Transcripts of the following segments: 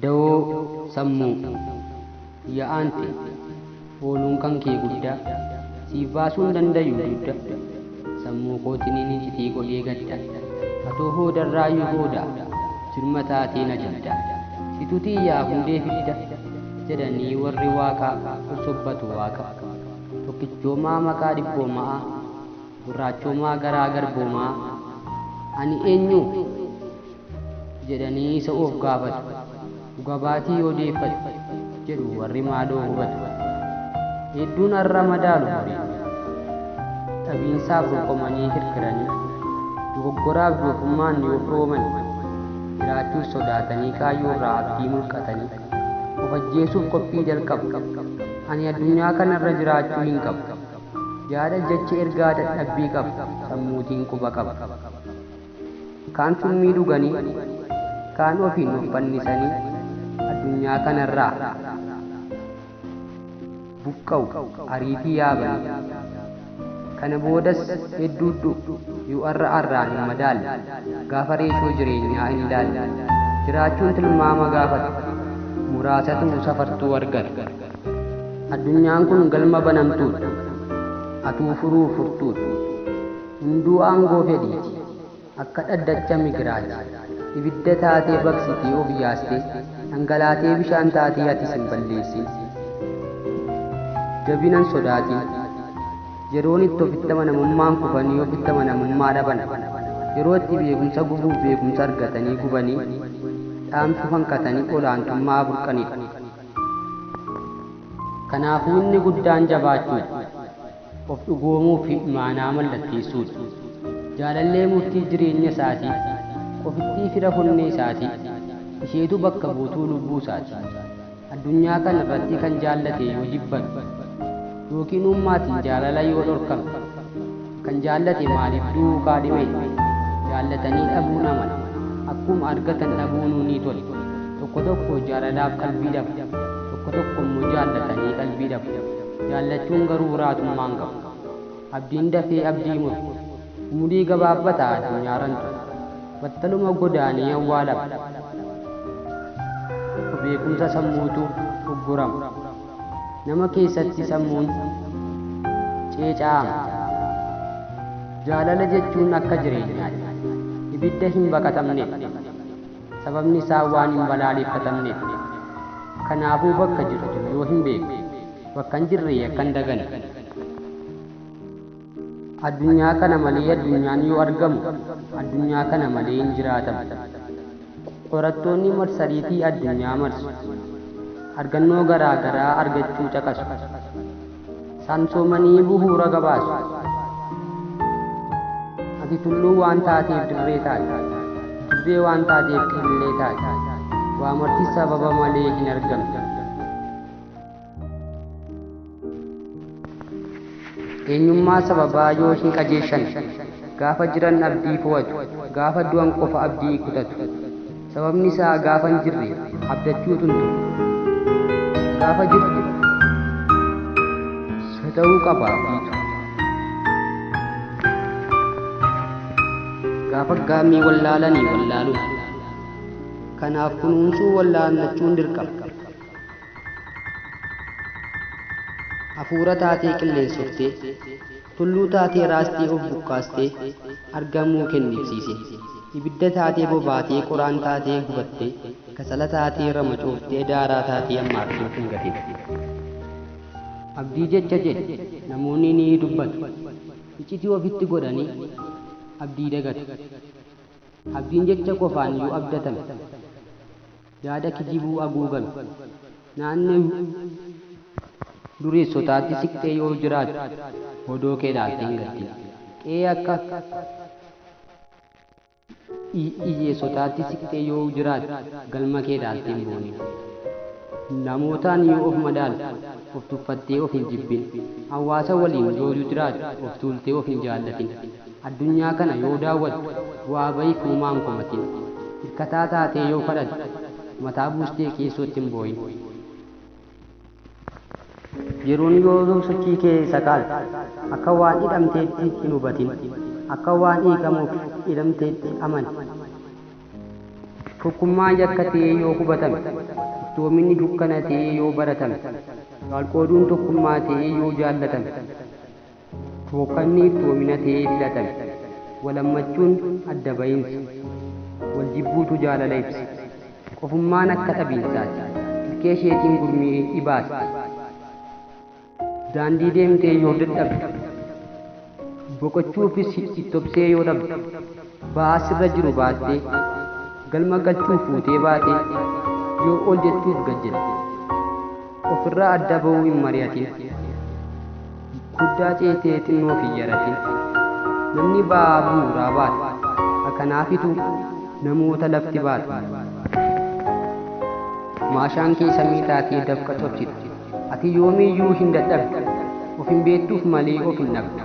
Dawoo sammuu yaa'ante ooluun kan kee guddaa siif baasuun dandayu dugda sammuu kootiin inni citii godhee gadda atoo hoodarraayyuu hooda jirma taatee na jadda situtii yaa hundee fidda jedhanii warri waaqaa sossobbatu waaqa tokkichoomaa maqaa dhibboomaa gurraachoomaa garaa garboomaa ani eenyu jedhanii isa of gaafatu dhuga baatii odeeffatu jedhu warri maaloo hubatu hedduun har'a madaalu horii dhabiinsaaf ruqomanii kirkiranii dogoggoraaf doofummaan yoo firooman jiraachuus sodaatanii kaayyoo irraa abdii mulqatanii of ajjeesuuf qophii jalqabu. Ani addunyaa kanarra jiraachuu hin qabu. Yaada jecha ergaa dadhabbii qabu sammuutiin quba qaba. Kaan summii dhuganii kaan ofiin of fannisanii addunyaa kanarraa buqqa'u ariitii yaabanii. Kana boodas hedduudhu yoo arra arraan hin madaalle gaafa reeshoo jireenyaa hin ilaalle jiraachuun tilmaama gaafata muraasatu safartuu argata. Addunyaan kun galma banamtuudha atuu furuu furtuudha hunduu aangoo fedhiiti akka dhaddacha migiraati ibidda taatee baqsitee of yaastee dhangalaatee bishaan taatee atis hin balleessin jabinan sodaatiin. Yeroon itti ofitti amanamummaan kufanii ofitti amanamummaa dhaban yeroo itti beekumsa gubuuf beekumsa argatanii gubanii dhaamsuu hanqatanii olaantummaa burqanidha. Kanaafuu inni guddaan jabaachuudha. Of dhugoomuu fi imaanaa mallatteessuudha. Jaalallee murtii jireenya isaatii, qofittii fira honnee isaatii, isheetu bakka buutuu lubbuu isaati. Addunyaa kana irratti kan jaallate yoo jibbame yookiin uummaatiin jaalala yoo dhorkame kan jaallate maaliif duukaa dhime jaallatanii dhabuun amala akkuma argatan dhabuun ni tole. Tokko tokko jaalalaaf qalbii dhabu, tokko tokko immoo jaallatanii qalbii dhabu. Jaallachuun garuu raatummaan qabu. Abdiin dafee abdii muru umurii gabaabbataa addunyaarran ture battaluma godaanii awwaalama. Beekumsa sammuutu uggurama. Nama keessatti sammuun ceecaama. Jaalala jechuun akka jireenyaati. Ibidda hin baqatamneef. Sababni isaa waan hin balaaleffatamneef. Kanaafuu bakka jirtu yoo hin beekne bakka hin jirre akka hin daganne. Addunyaa kana malee addunyaan yoo argamu addunyaa kana malee hin jiraatamu. Qorattoonni marsariitii addunyaa marsu. Argannoo garaa garaa argachuu caqasu. Saamsoomanii bu'uura gabaasu. Ati tulluu waan taateef dirree taate. Dirree waan taateef qillee taate. Waa marti sababa malee hin argamtu. Eenyummaa sababaa yoo hin qajeeshan gaafa jiran abdii fo'atu gaafa du'an qofa abdii kutatu. Sababni isaa gaafa hin jirre abdachuutu hin turu. Gaafa jirtu ta'uu qaba abdiitu. Gaafa gaammii wallaalanii wallaaluudha. Kanaaf kunuunsuu wallaalnachuun dirqama. Hafuura taatee qilleensoftee, tulluu taatee raastee of buqqaastee argamuu kennisiise. Ibidda taatee bobaatee, qoraan taatee gubattee, kasala taatee ramacooftee, daaraa taatee ammaartuu hin gatin. Abdii jecha jedhe namoonni ni dubbatu. Iccitii ofitti godhanii abdii dagatu. Abdiin jecha qofaan yoo abdatame yaada kijibuu haguugame naannoo dureessotaatti siqxee yoo jiraattu odoo kee ilaaltee hin gattin. Qe'ee akka hiyyeessotaatti siqxee yoo jiraattu galma kee ilaaltee hin boonin. Namootaan yoo of madaaltu of tuffattee of hin jibbin. Hawaasa waliin yoo jiraattu of tuultee of hin jaallatin. Addunyaa kana yoo daawwattu bu'aa bahii fuumaan komatin. Hirkataa taatee yoo kadhattu mataa buustee keessootti hin boo'in. Yeroon yoo sochii kee sakaaltu akka waan hidhamteetti hin hubatin. Akka waan hiikamuuf hidhamteetti amani. Tokkummaan yakka ta'ee yoo hubatame, iftoominni dukkana ta'ee yoo baratame, wal-qooduun tokkummaa ta'ee yoo jaallatame, tookanni iftoomina ta'ee filatame, walammachuun adda bahinsa, wal jibbuutu jaalala ibsa. Qofummaan akka dhabiinsaati, ilkee isheetiin gurmii dhibaasti. Daandii deemtee yoo dadhabde, boqochuufis ittobsee yoo dhabde, ba'aa sirra jiru baattee, galma galchuuf fuutee baatee, yoo ol jettuuf gad jette. Ofirraa adda ba'uu hin mari'atin. Guddaa ceetee xinnoof hin yaratin. Namni ba'aa bu'uuraa baata. Akkanaafitu namoota lafti baata. Maashaan kee samii taatee dafqa cobsita. Ati yoomiyyuu hin dadhabdu. Of hin beektuuf malee of hin dhabdu.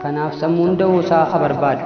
Kanaaf sammuun da'oosaa haa barbaadu.